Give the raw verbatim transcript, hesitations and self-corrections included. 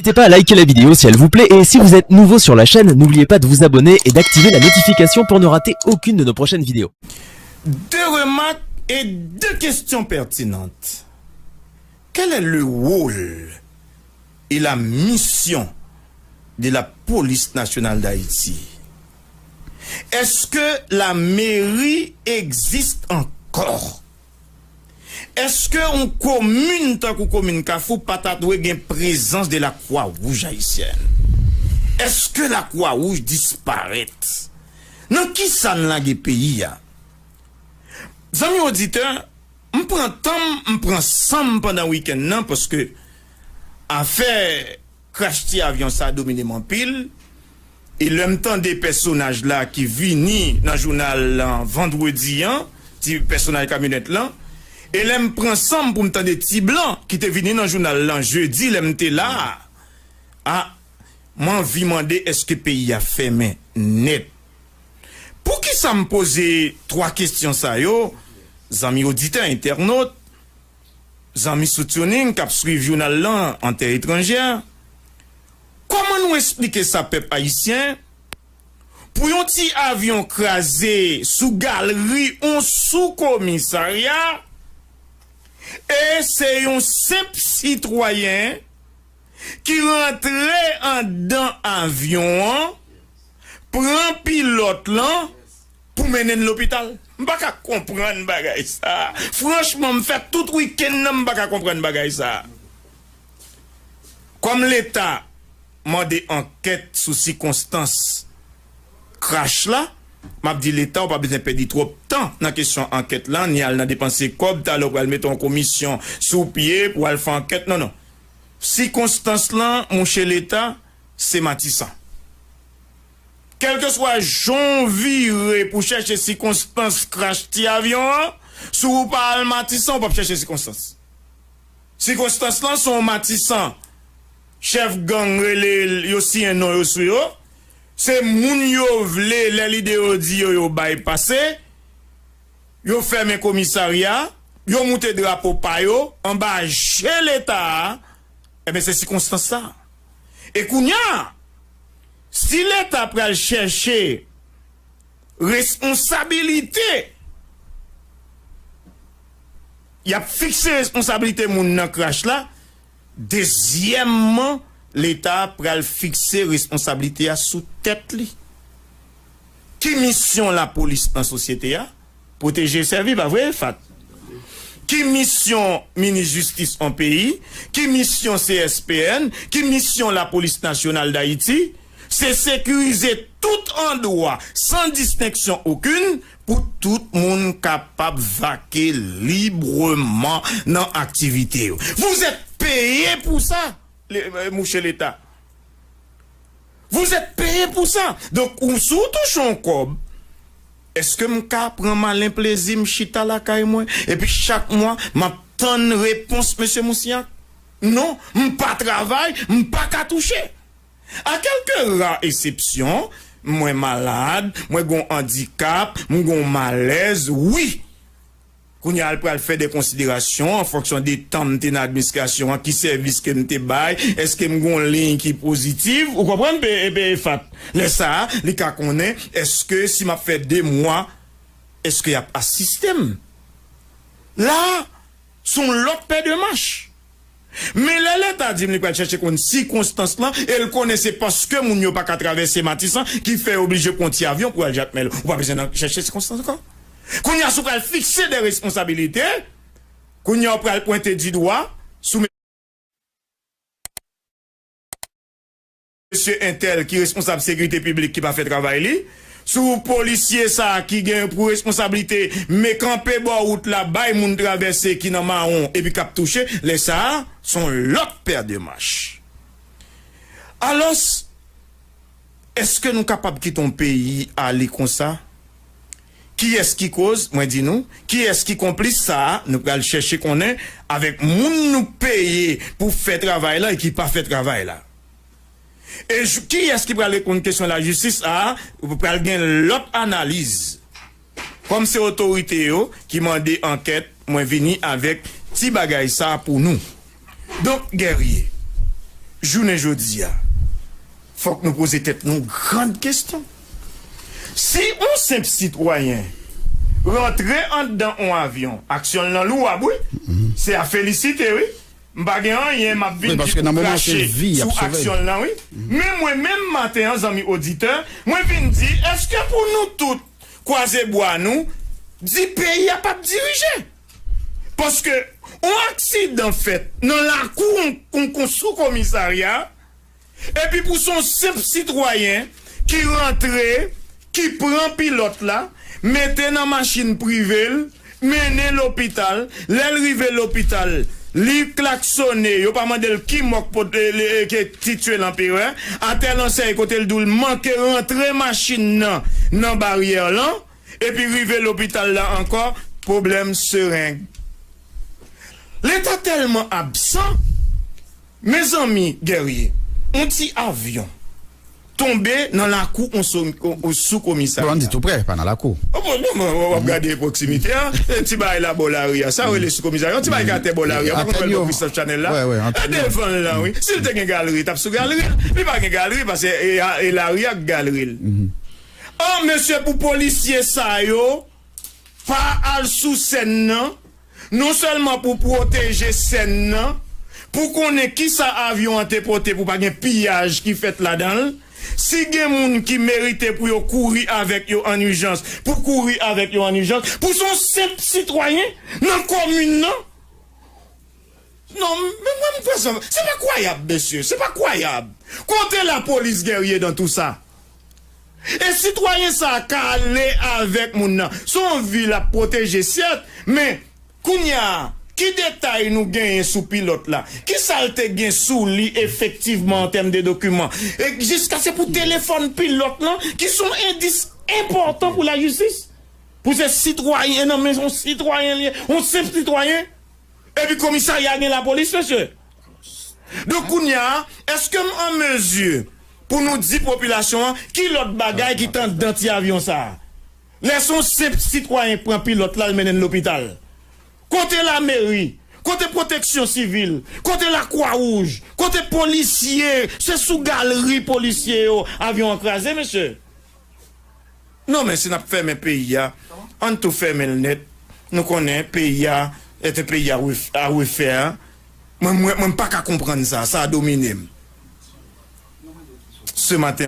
N'hésitez pas à liker la vidéo si elle vous plaît et si vous êtes nouveau sur la chaîne, n'oubliez pas de vous abonner et d'activer la notification pour ne rater aucune de nos prochaines vidéos. Deux remarques et deux questions pertinentes. Quel est le rôle et la mission de la Police Nationale d'Haïti? Est-ce que la mairie existe encore? Èske yon komin tankou komin Kafou pa ta dwe gen prezans de la Croix Rouge Haïtienne? Èske la Croix Rouge disparèt? Nan kisa n lage peyi a? Zanmi oditè, m pran tan m, m pran san m pandan wikenn nan, paske afè krach ti avyon sa domine m anpil. E lè m tande pèsonaj la ki vini nan jounal lan vandredi an, ti pèsonaj kamyonèt lan, e lè m pran san m pou m tande ti blan ki te vini nan jounal lan jedi lè m te la a, a, m anvi mande èske peyi a fèmen nèt. Poukisa m poze twa kesyon sa yo, zanmi oditè, entènot, zanmi sou TuneIn k ap swiv jounal lan an tè etranjè? Kòman nou esplike sa, pèp ayisyen? Pou yon ti avyon kraze sou galri yon sou komisarya, e se yon senp sitwayen ki rantre anndan avyon an, pran pilòt lan pou mennen l lopital. M pa ka konprann bagay sa. Franchman, m fè tout wikenn nan, m pa ka konprann bagay sa. Kòm Leta mande ankèt sou sikonstans krach la, m ap di Leta, ou pa bezwen pèdi twòp tan nan kesyon ankèt lan, ni al nan depanse kòb, talè w pral mete yon komisyon sou pye pou al fè ankèt. Non, non. Sikonstans lan, mouche Leta, se Matisan. Kèlkeswa jan w vire pou chèche sikonstans krach ti avyon an, si w pa al Matisan, ou p ap chèche sikonstans. Sikonstans lan se yon Matisan, chèf gang rele l, yo siyen non yo sou yo. Se moun yo vle, lè lide yo di yo, yo bay pase. Yo fèmen komisarya, yo moute drapo pa yo anba je Leta a, enben, se sikonstans sa. E kounye a, si Leta pral chèche responsabilite, y ap fikse responsabilite moun nan krach la, dezyèmman, Leta pral fikse responsablite a sou tèt li. Ki misyon lapolis nan sosyete a? Pwoteje e sèvi, pa vre, Fat? Ki misyon minis jistis yon peyi? Ki misyon C S P N? Ki misyon Lapolis Nasyonal Dayiti? Se sekirize tout andwa, san distenksyon okenn, pou tout moun kapab vake libreman nan aktivite yo. Vous êtes payé pour ça, le, euh, mouche Leta. Vous êtes payé pour ça. Donk, ou, si w touche yon kòb, èske m ka pran malen plezi m chita lakay mwen, epi chak mwa, m ap tann repons mesye Moussignac? Non, m pa travay, m pa ka touche. A kèlke ra esepsyon, mwen malad, mwen gon andikap, m gon malèz, wi. Kounye a, l pral fè de konsiderasyon an fonksyon de tan m te nan administrasyon an, ki sèvis ke m te bay, èske m gon liy ki pozitiv, ou konprann, pe, pe, Fat? Lè sa a, li ka konnen, èske si m ap fè de mwa, èske y ap asiste m? La, se yon lòt pè de mach. Men lè Leta di m li pral chèche konn sikonstans lan, e l konnen se paske moun yo pa ka travèse Matisan ki fè yo oblije pran ti avyon pou al Jakmèl. Ou pa bezwen nan chèche sikonstans ankò. Kounye a, si w pral fikse de responsabilite, kounye a, w pral pwente di dwa sou mesye entèl ki responsab sekirite piblik ki pa fè travay li, sou polisye sa a ki gen pou responsablite men kanpe bò wout la, bay moun travèse ki nan mawon epi k ap touche, lè sa a, se yon lòt pè de mach. Alòs, èske nou kapab kite yon peyi ale konsa? Kiyès ki koz? Mwen di nou, kiyès ki konplis sa a? Nou pral chèche konnen avèk moun nou peye pou fè travay la e ki pa fè travay la. E jou, kiyès ki pral reponn kesyon lajistis a? Pral gen lòt analiz. Kòm se otorite yo ki mande ankèt, mwen vini avèk ti bagay sa pou nou. Donk, Guerrier, Jounen jodi a, fòk nou poze tèt nou yon gran kesyon. Si yon senp sitwayen rantre anndan yon avyon, aksyon l nan lwab, wi. Se a felisite, wi. M pa gen anyen, m ap vin jis pou krache sou aksyon l nan, wi. Men mwen menm maten an, zanmi oditè, mwen vin di, èske pou nou tout kwaze bwa nou, di peyi a p ap dirije? Paske yon aksidan fèt nan lakou yon, yon, yon sou komisarya, epi pou se yon senp sitwayen ki rantre, ki pran pilòt la, mete nan machin prive l, mennen lopital, lè l rive lopital, li klaksonnen, yo pa mande l ki mò k pot-, e, e, ke ti tye lanperè, atè nan sèy kote l di w l manke rantre machin nan, nan baryè lan, epi rive lopital la ankò, pwoblèm sereng. Leta tèlman absan, mezanmi, Guerrier, yon ti avyon tonbe nan lakou yon so-, yon, yon sou komisarya. Bon, ann di tou prè, pa nan lakou. Oh, bon, non, men w ap gade pwoksimite a, e ti bagay la bò lari a, sa yo rele sou komisarya, yon ti bagay ki atè bò lari a, pa konn wè l bò Christophe Chanel la. E devan l lan, wi. Si l te gen galri, l t ap sou galri a. Li pa gen galri, paske e, a, e lari a k galri l. An, mesye, pou polisye sa yo pa al sou sèn nan, non sèlman pou pwoteje sèn nan, pou konnen kisa avyon an te pote pou pa gen piyaj ki fèt ladan l, si gen moun ki merite pou yo kouri avèk yo an ijans, pou kouri avèk yo an ijans, pou se yon senp sitwayen nan komin nan. Non, men mwen, m prezan, se pa kwayab, mesye, se pa kwayab. Kote lapolis, Guerrier, dans tout ça? E sitwayen sa a ka ale avèk moun nan. Se yon vi l ap pwoteje, sèt, men kounye a, ki detay nou genyen sou pilòt la? Kisa l te gen sou li efektivman an tèm de dokiman? E jiska se pou telefòn pilòt lan, ki se yon endis enpòtan pou lajistis. Pou se sitwayen, nan men yon sitwayen li ye, yon senp sitwayen. Epi komisarya gen lapolis, mesye. Donk, kounye a, èske m an mezi pou nou di popilasyon an ki lòt bagay ki t anndan ti avyon sa a? Lè se yon senp sitwayen k pran pilòt la, l mennen l lopital. Kote lameri? Kote pwoteksyon sivil? Kote Lakwawouj? Kote polisye? Se sou galri polisye yo avyon an kraze, mesye. Non, men si n ap fèmen peyi a, ann tou fèmen l nèt. Nou konnen peyi a est un pays à ref-, à refaire. Mwen, mwen, mwen pa ka konprann sa, sa domine m. Ce matin.